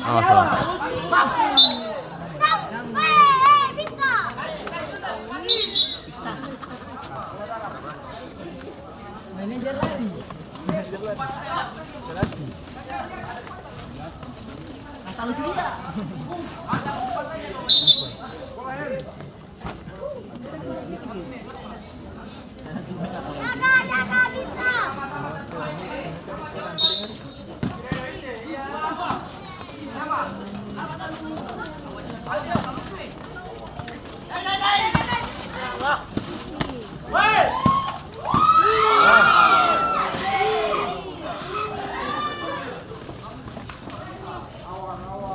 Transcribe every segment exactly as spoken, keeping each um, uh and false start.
Awas, awas.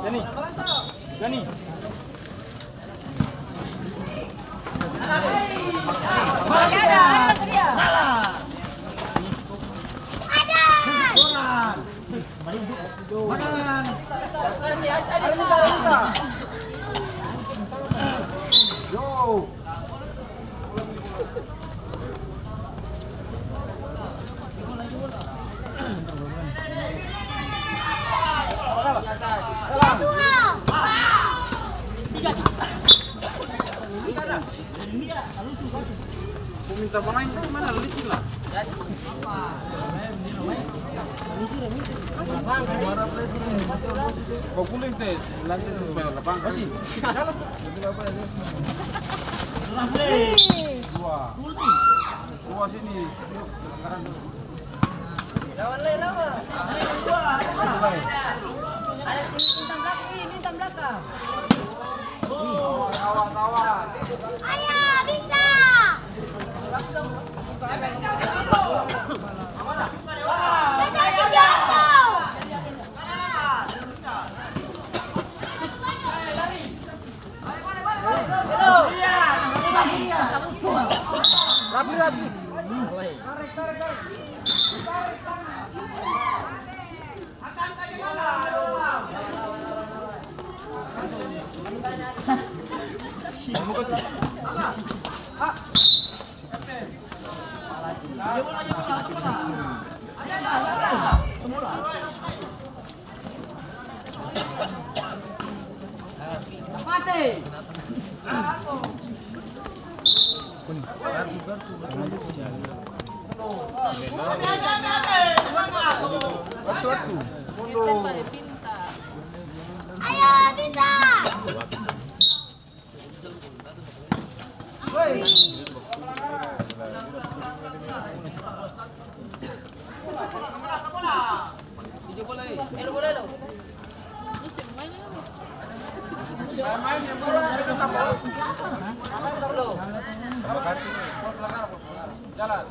Jani, Jani. Yo. Mo minta pamaeng, mana licin lah. Baguling te, lantai supaya lapang. Masih. Jalan. Dua. Dua sini. Lawan lai, lawan. Ayo, minta belakang, ih, minta belakang. Ayo, bisa. Bisa, bisa, bisa. Ayo, bisa. Jalan.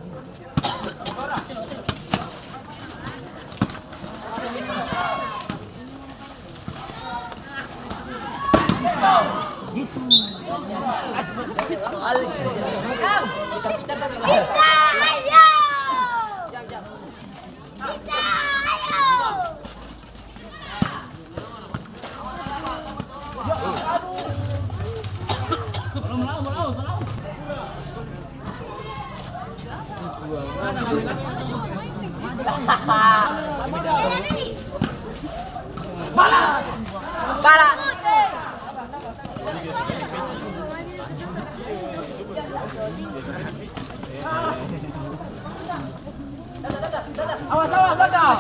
Awas, awas, belakang.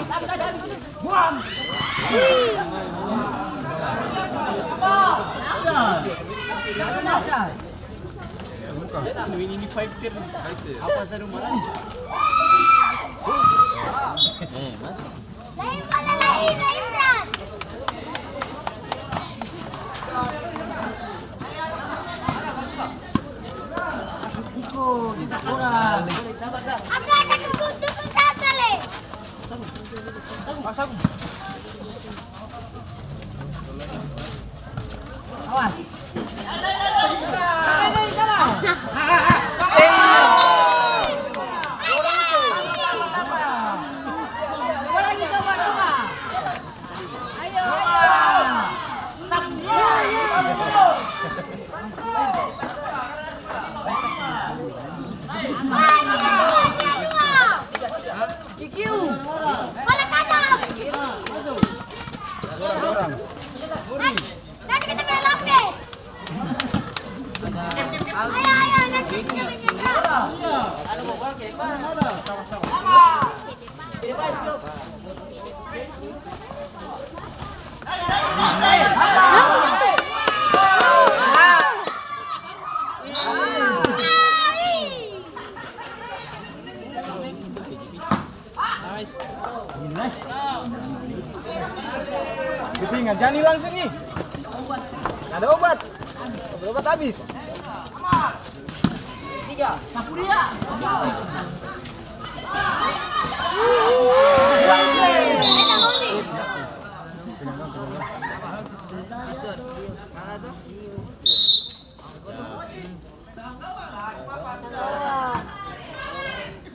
Buang. Ini, ini fighter. Apa seru malam? Eh, mas. Lain bola lain, lain, Bran. Iko, kita orang. Abla, ada tunggu, tunggu, sabar, le. Awas. Betingan, jani langsung nih. Ada obat. Obat abis. Tiga.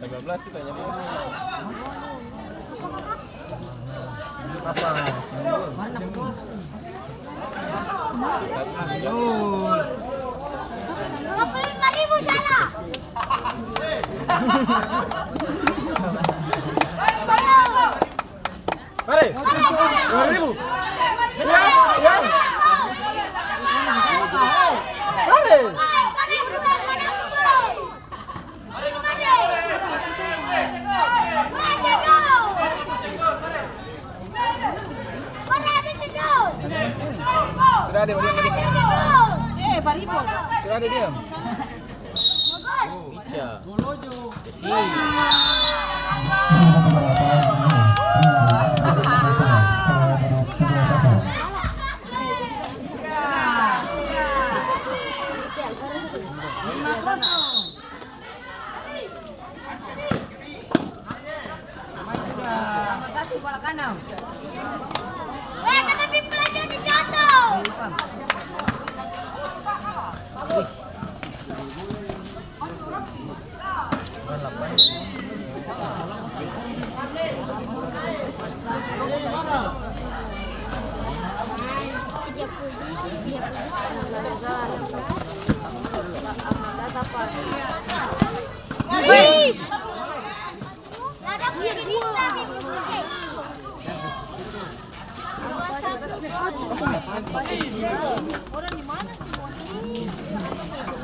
Sembilan belas sih kayaknya dia. Apa? Dua puluh lima ribu salah. Mari. Dua ribu. Ya, ya. Mari. Sudah ada, diam, diam. Eh, baribut. Sudah ada, diam. Iya. Weh, kata pimpinan jadi jatuh.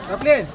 Raplin.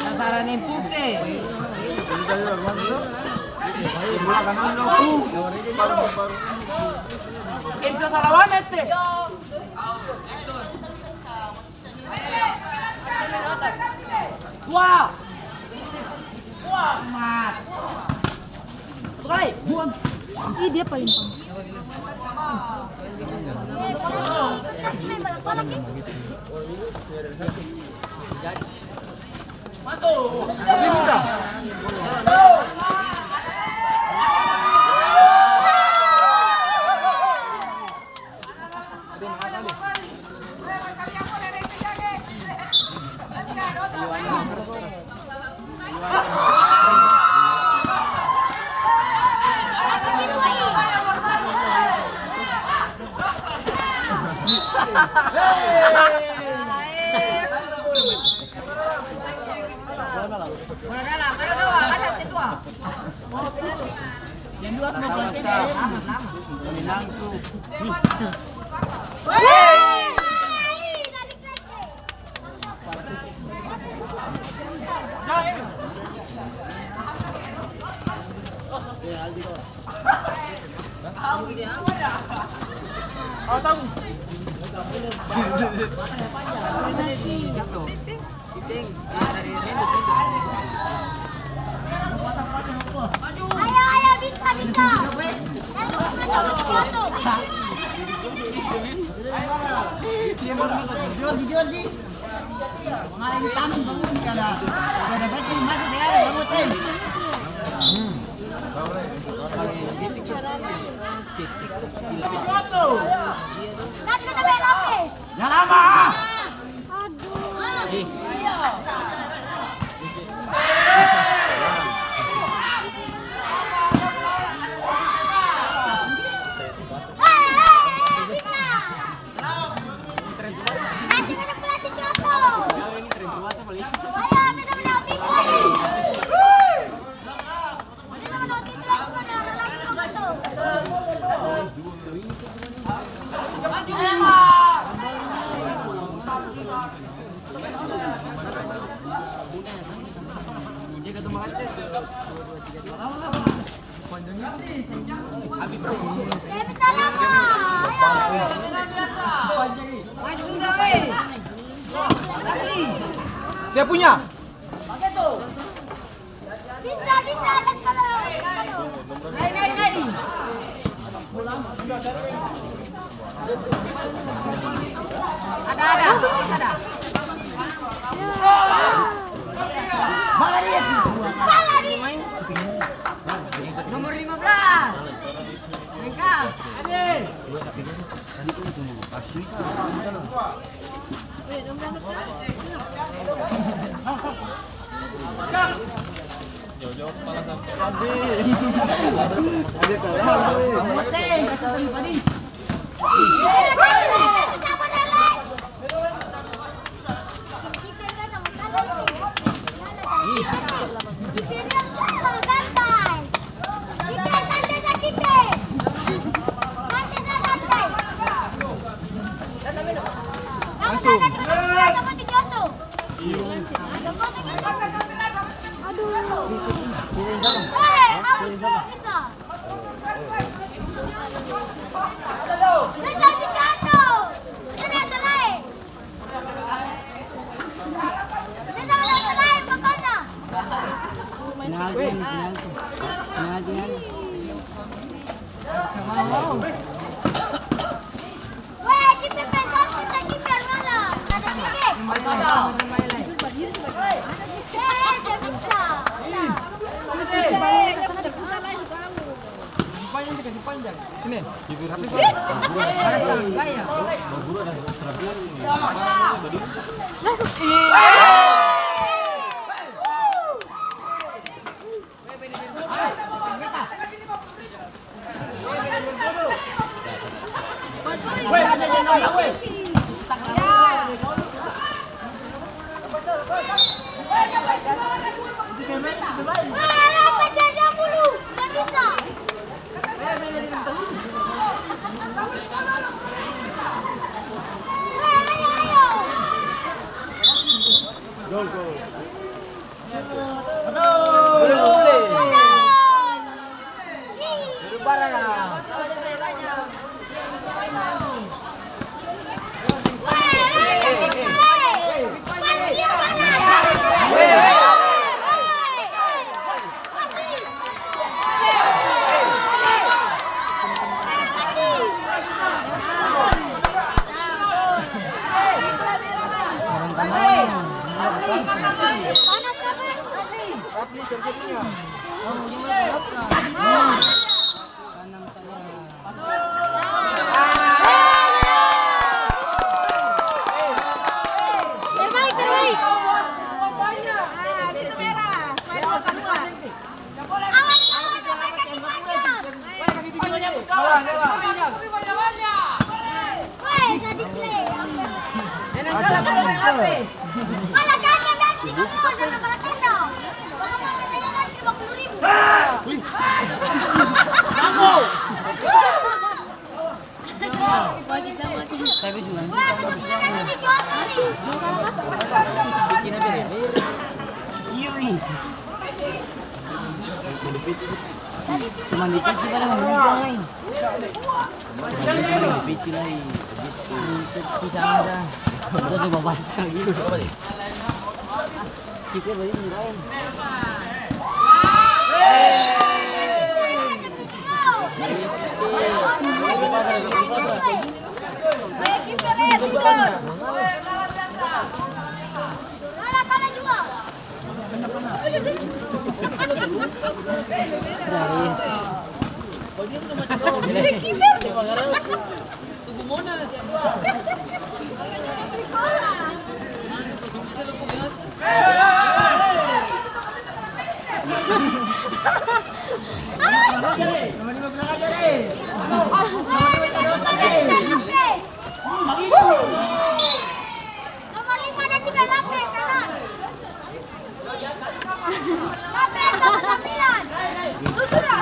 Sasaran yang pute. Enzo Salawane te. Dua. Dua, Mat. Satu kali. Dua. Ih, dia paling pang. Masuk. Yang dua semua pelatih. Ayo, ayo, bisa, bisa. Yang nomor satu, nomor satu. Jordi, Jordi. Mari tanam dulu, kada, kada baca, masih ada, kamu teh. Nanti kita main lapis. Jangan lama. Aduh. Hei, hei, bisa. Nanti ada pelatih jatuh. Ayo, beta mau dapat itu lagi. Beta mau dapat itu lagi, mau dapat lagi, mau dapat tuh. Siapa punya? Bisa, bisa, ada kalau. Naik, naik, naik. Ada, ada. Ada. Nomor lima belas. Mereka. Masuk. Terbaik, terbaik. Cuman di peci pada ngomong lai. Cuman di peci lai. Di peci sama aja. Terus coba basah gitu. Kita balik lain. Nomor lima dan juga delapan, kanan. Delapan, nomor sembilan. Sudah.